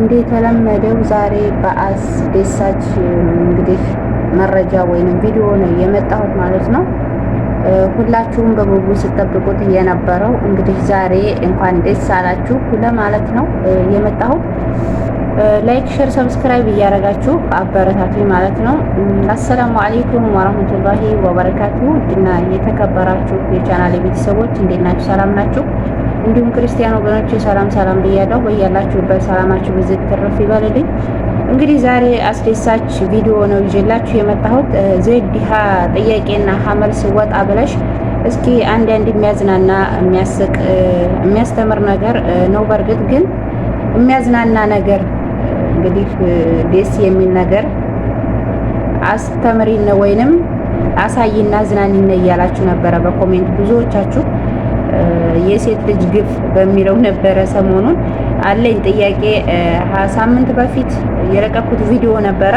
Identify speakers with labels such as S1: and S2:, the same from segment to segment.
S1: እንደተለመደው ዛሬ በአስደሳች እንግዲህ መረጃ ወይንም ቪዲዮ ነው የመጣሁት ማለት ነው። ሁላችሁም በጉጉት ስትጠብቁት የነበረው እንግዲህ ዛሬ እንኳን ደስ አላችሁ ለማለት ነው የመጣሁት። Like፣ share፣ subscribe እያደረጋችሁ አበረታቱኝ ማለት ነው። السلام عليكم ورحمة الله وبركاته። እና የተከበራችሁ የቻናል ቤተሰቦች እንዴት ናችሁ? ሰላም ናችሁ? እንዲሁም ክርስቲያን ወገኖች ሰላም ሰላም ብያለሁ። በያላችሁበት ሰላማችሁ ብዝት ትርፍ ይበልልኝ። እንግዲህ ዛሬ አስደሳች ቪዲዮ ነው ይዤላችሁ የመጣሁት። ዜድ ጥያቄና መልስ ወጣ ብለሽ እስኪ አንዳንድ የሚያዝናና የሚያስቅ የሚያስተምር ነገር ነው። በእርግጥ ግን የሚያዝናና ነገር እንግዲህ ደስ የሚል ነገር አስተምሪን ወይንም አሳይና አዝናኒን እያላችሁ ነበረ በ comment ብዙዎቻችሁ። የሴት ልጅ ግፍ በሚለው ነበረ ሰሞኑን አለኝ ጥያቄ። ሳምንት በፊት የለቀኩት ቪዲዮ ነበረ።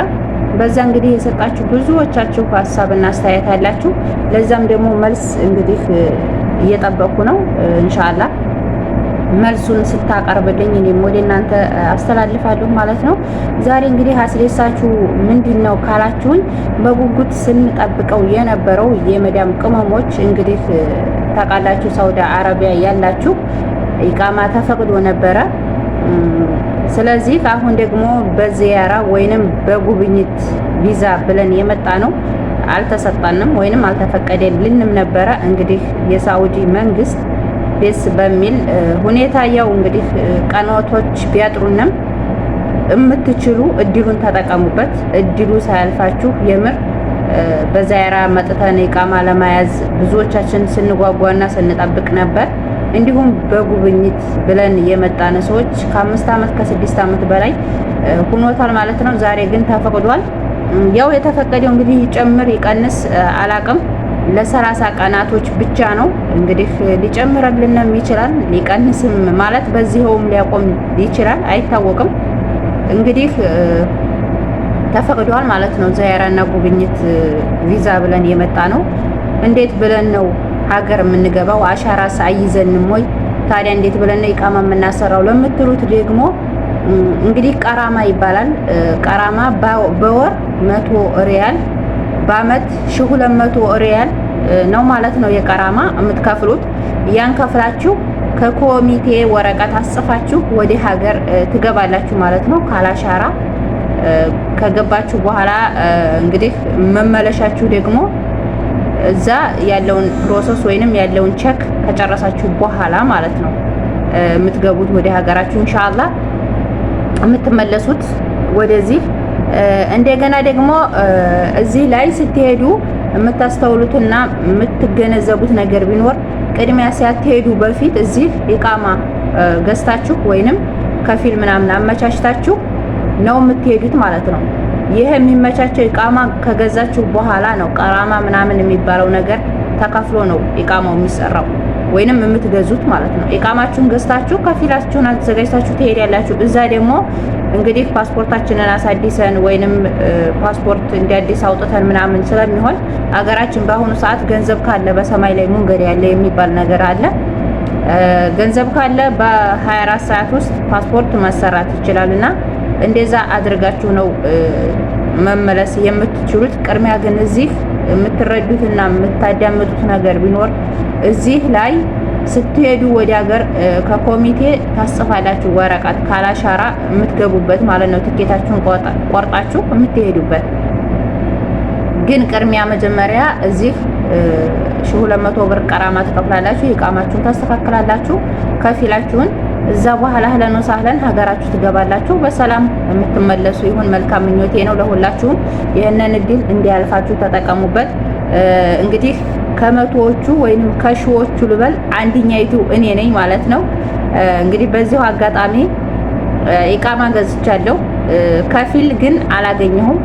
S1: በዛ እንግዲህ የሰጣችሁ ብዙዎቻችሁ ሀሳብና አስተያየት አላችሁ። ለዛም ደግሞ መልስ እንግዲህ እየጠበኩ ነው إن شاء الله መልሱን ስታቀርብልኝ እኔም ወደ እናንተ አስተላልፋለሁ ማለት ነው። ዛሬ እንግዲህ አስደሳችሁ ምንድን ነው ካላችሁኝ በጉጉት ስንጠብቀው የነበረው የመዳም ቅመሞች እንግዲህ ታውቃላችሁ፣ ሳውዲ አረቢያ ያላችሁ ኢቃማ ተፈቅዶ ነበረ። ስለዚህ አሁን ደግሞ በዚያራ ወይንም በጉብኝት ቪዛ ብለን የመጣ ነው አልተሰጠንም ወይንም አልተፈቀደልንም ነበረ። እንግዲህ የሳውዲ መንግስት ደስ በሚል ሁኔታ ያው እንግዲህ ቀናቶች ቢያጥሩንም የምትችሉ እድሉን ተጠቀሙበት። እድሉ ሳያልፋችሁ የምር በዛይራ መጥተን ኢቃማ ለመያዝ ብዙዎቻችን ስንጓጓና ስንጠብቅ ነበር። እንዲሁም በጉብኝት ብለን የመጣን ሰዎች ከ5 ዓመት ከ6 ዓመት በላይ ሁኖታል ማለት ነው። ዛሬ ግን ተፈቅዷል። ያው የተፈቀደው እንግዲህ ይጨምር ይቀንስ አላቅም ለ30 ቀናቶች ብቻ ነው። እንግዲህ ሊጨምርልንም ይችላል ሊቀንስም፣ ማለት በዚህውም ሊያቆም ይችላል፣ አይታወቅም። እንግዲህ ተፈቅዷል ማለት ነው። ዛያራና ጉብኝት ቪዛ ብለን የመጣ ነው። እንዴት ብለን ነው ሀገር የምንገባው? አሻራስ አይዘንም ወይ? ታዲያ እንዴት ብለን ነው ኢቃማ የምናሰራው ለምትሉት ደግሞ እንግዲህ ቀራማ ይባላል። ቀራማ በወር 100 ሪያል፣ በአመት 1200 ሪያል ነው ማለት ነው የቀራማ የምትከፍሉት። ያን ከፍላችሁ ከኮሚቴ ወረቀት አስጽፋችሁ ወደ ሀገር ትገባላችሁ ማለት ነው። ካላሻራ ከገባችሁ በኋላ እንግዲህ መመለሻችሁ ደግሞ እዛ ያለውን process ወይንም ያለውን check ከጨረሳችሁ በኋላ ማለት ነው የምትገቡት ወደ ሀገራችሁ إن شاء الله የምትመለሱት ወደዚህ። እንደገና ደግሞ እዚህ ላይ ስትሄዱ የምታስተውሉትና የምትገነዘቡት ነገር ቢኖር ቅድሚያ ሳትሄዱ በፊት እዚህ ኢቃማ ገዝታችሁ ወይንም ከፊል ምናምን አመቻችታችሁ ነው የምትሄዱት ማለት ነው። ይህ የሚመቻቸው ኢቃማ ከገዛችሁ በኋላ ነው። ቀራማ ምናምን የሚባለው ነገር ተከፍሎ ነው ኢቃማው የሚሰራው ወይንም የምትገዙት ማለት ነው። ኢቃማችሁን ገዝታችሁ ከፊላችሁን አዘጋጅታችሁ ትሄዳላችሁ። እዛ ደግሞ እንግዲህ ፓስፖርታችንን አሳዲሰን ወይንም ፓስፖርት እንደ አዲስ አውጥተን ምናምን ስለሚሆን አገራችን በአሁኑ ሰዓት ገንዘብ ካለ በሰማይ ላይ መንገድ ያለ የሚባል ነገር አለ። ገንዘብ ካለ በ24 ሰዓት ውስጥ ፓስፖርት መሰራት ይችላል እና እንደዛ አድርጋችሁ ነው መመለስ የምትችሉት። ቅድሚያ ግን እዚህ የምትረዱትና የምታዳምጡት ነገር ቢኖር እዚህ ላይ ስትሄዱ ወደ ሀገር ከኮሚቴ ታስጽፋላችሁ ወረቀት ካላሻራ የምትገቡበት ማለት ነው። ትኬታችሁን ቆርጣችሁ የምትሄዱበት ግን ቅድሚያ መጀመሪያ እዚህ 1200 ብር ቀራማ ትከፍላላችሁ። ኢቃማችሁን ታስተካክላላችሁ ከፊላችሁን እዛ በኋላ أهلا وسهلا ሀገራችሁ ትገባላችሁ። በሰላም የምትመለሱ ይሁን መልካም ምኞቴ ነው ለሁላችሁም። ይህንን እድል እንዲያልፋችሁ ተጠቀሙበት። እንግዲህ ከመቶዎቹ ወይንም ከሺዎቹ ልበል አንድኛይቱ እኔ ነኝ ማለት ነው። እንግዲህ በዚሁ አጋጣሚ ኢቃማ ገዝቻለሁ። ከፊል ግን አላገኘሁም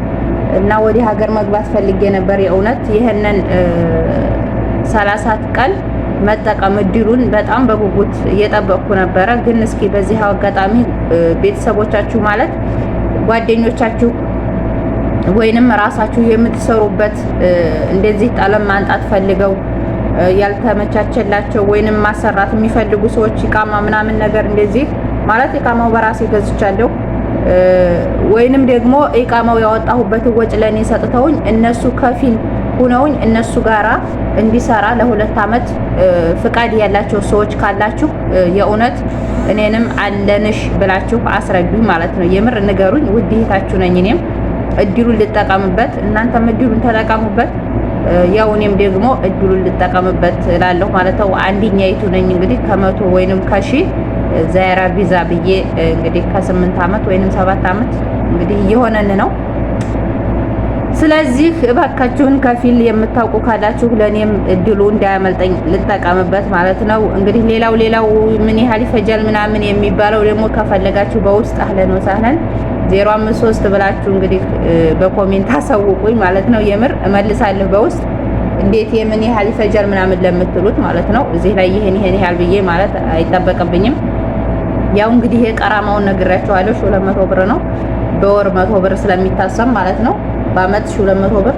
S1: እና ወደ ሀገር መግባት ፈልጌ ነበር። የእውነት ይህንን 30 ቀን መጠቀም እድሉን በጣም በጉጉት እየጠበቅኩ ነበረ። ግን እስኪ በዚህ አጋጣሚ ቤተሰቦቻችሁ ማለት ጓደኞቻችሁ ወይንም ራሳችሁ የምትሰሩበት እንደዚህ ጠለም ማንጣት ፈልገው ያልተመቻቸላቸው ወይንም ማሰራት የሚፈልጉ ሰዎች ኢቃማ ምናምን ነገር እንደዚህ ማለት ኢቃማው በራሴ ገዝቻለሁ። ወይንም ደግሞ ኢቃማው ያወጣሁበትን ወጭ ለእኔ ሰጥተውኝ እነሱ كفيل ሁነውኝ እነሱ ጋራ እንዲሰራ ለ2 አመት ፍቃድ ያላቸው ሰዎች ካላችሁ የእውነት እኔንም አለንሽ ብላችሁ አስረዱኝ ማለት ነው። የምር ንገሩኝ። ውድ እህታችሁ ነኝ። እኔም እድሉን ልጠቀምበት፣ እናንተም እድሉን ተጠቀሙበት። ያው እኔም ደግሞ እድሉን ልጠቀምበት እላለሁ ማለት ነው። አንደኛይቱ ነኝ እንግዲህ ከ100 ወይንም ከ1000 زيارة ቪዛ ብዬ እንግዲህ ከ8 አመት ወይንም 7 አመት እንግዲህ እየሆነን ነው። ስለዚህ እባካችሁን كفيل የምታውቁ ካላችሁ ለእኔም እድሉ እንዳያመልጠኝ ልጠቀምበት ማለት ነው። እንግዲህ ሌላው ሌላው ምን ያህል ይፈጃል ምናምን የሚባለው ደግሞ ከፈለጋችሁ በውስጥ أهلا وسهلا 053 ብላችሁ እንግዲህ በ comment አሳውቁኝ ማለት ነው። የምር እመልሳለሁ በውስጥ እንዴት የምን ያህል ይፈጃል ምናምን ለምትሉት ማለት ነው። እዚህ ላይ ይሄን ይሄን ያህል ብዬ ማለት አይጠበቅብኝም። ያው እንግዲህ የቀራማውን ነግሬያችኋለሁ። 200 ብር ነው፣ በወር 100 ብር ስለሚታሰብ ማለት ነው። በአመት 200 ብር።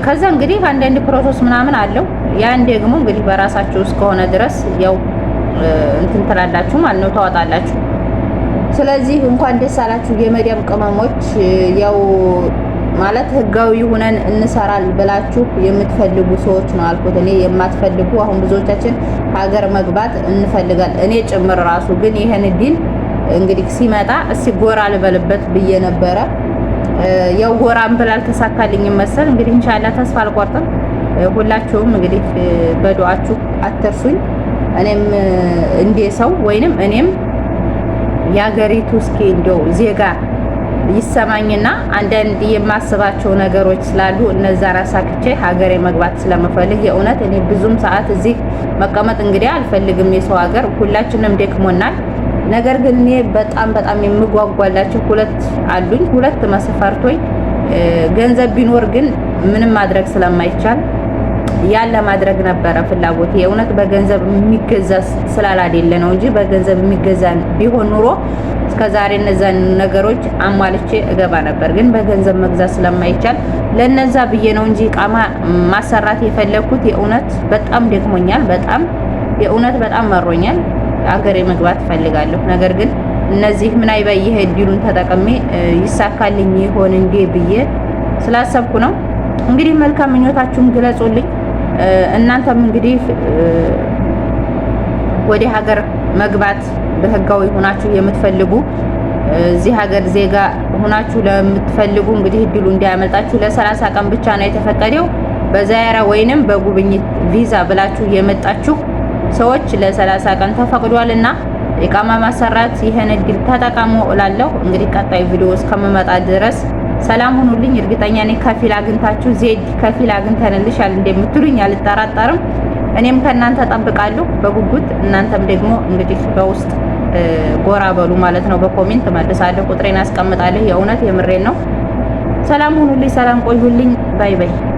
S1: ከዛ እንግዲህ አንዳንድ process ምናምን አለው። ያን ደግሞ እንግዲህ በራሳችሁ እስከሆነ ድረስ ያው እንትን ትላላችሁ ማለት ነው፣ ታወጣላችሁ። ስለዚህ እንኳን ደስ አላችሁ የመዲያም ቅመሞች። ያው ማለት ህጋዊ ሁነን እንሰራል ብላችሁ የምትፈልጉ ሰዎች ነው አልኩት። እኔ የማትፈልጉ አሁን ብዙዎቻችን ሀገር መግባት እንፈልጋለን፣ እኔ ጭምር ራሱ። ግን ይሄን እድል እንግዲህ ሲመጣ እስቲ ጎራ ልበልበት ብዬ ነበረ። ያው ጎራም ብል አልተሳካልኝም መሰል። እንግዲህ إن شاء الله ተስፋ አልቆርጥም። ሁላችሁም እንግዲህ በዱዓችሁ አትርሱኝ። እኔም እንዴ ሰው ወይንም እኔም የሀገሪቱ እስኪ እንደው ዜጋ ይሰማኝና አንዳንድ የማስባቸው ነገሮች ስላሉ እነዛን አሳክቼ ሀገሬ መግባት ስለምፈልግ የእውነት እኔ ብዙም ሰዓት እዚህ መቀመጥ እንግዲህ አልፈልግም። የሰው ሀገር ሁላችንም ደክሞናል። ነገር ግን እኔ በጣም በጣም የምጓጓላቸው ሁለት አሉኝ፣ ሁለት መስፈርቶች። ገንዘብ ቢኖር ግን ምንም ማድረግ ስለማይቻል ያን ለማድረግ ነበረ ፍላጎት። የእውነት በገንዘብ የሚገዛ ስላላደለ ነው እንጂ በገንዘብ የሚገዛ ቢሆን ኑሮ እስከዛሬ እነዛን ነገሮች አሟልቼ እገባ ነበር። ግን በገንዘብ መግዛት ስለማይቻል ለነዛ ብዬ ነው እንጂ إقامة ማሰራት የፈለግኩት። የእውነት በጣም ደክሞኛል። በጣም የእውነት በጣም መሮኛል። አገሬ መግባት እፈልጋለሁ። ነገር ግን እነዚህ ምን አይባይ ይሄ እድሉን ተጠቅሜ ይሳካልኝ ይሆን እንዴ ብዬ ስላሰብኩ ነው። እንግዲህ መልካም ምኞታችሁን ግለጹልኝ። እናንተም እንግዲህ ወደ ሀገር መግባት በህጋዊ ሆናችሁ የምትፈልጉ፣ እዚህ ሀገር ዜጋ ሆናችሁ ለምትፈልጉ እንግዲህ እድሉ እንዳያመልጣችሁ። ለ30 ቀን ብቻ ነው የተፈቀደው። በ زيارة ወይንም በጉብኝት ቪዛ ብላችሁ የመጣችሁ ሰዎች ለ30 ቀን ተፈቅዷልና إقامة ማሰራት ይሄን እድል ተጠቀሙ እላለሁ። እንግዲህ ቀጣይ ቪዲዮ እስከምመጣ ድረስ ሰላም ሁኑልኝ። እርግጠኛ ነኝ كفيل አግኝታችሁ ዜድ كفيل አግኝተንልሻል እንደምትሉኝ አልጠራጠርም። እኔም ከእናንተ ጠብቃለሁ በጉጉት። እናንተም ደግሞ እንግዲህ በውስጥ ጎራ በሉ ማለት ነው። በ comment መልሳለሁ፣ ቁጥሬን አስቀምጣለሁ። የእውነት የምሬን ነው። ሰላም ሁኑልኝ፣ ሰላም ቆዩልኝ። Bye bye።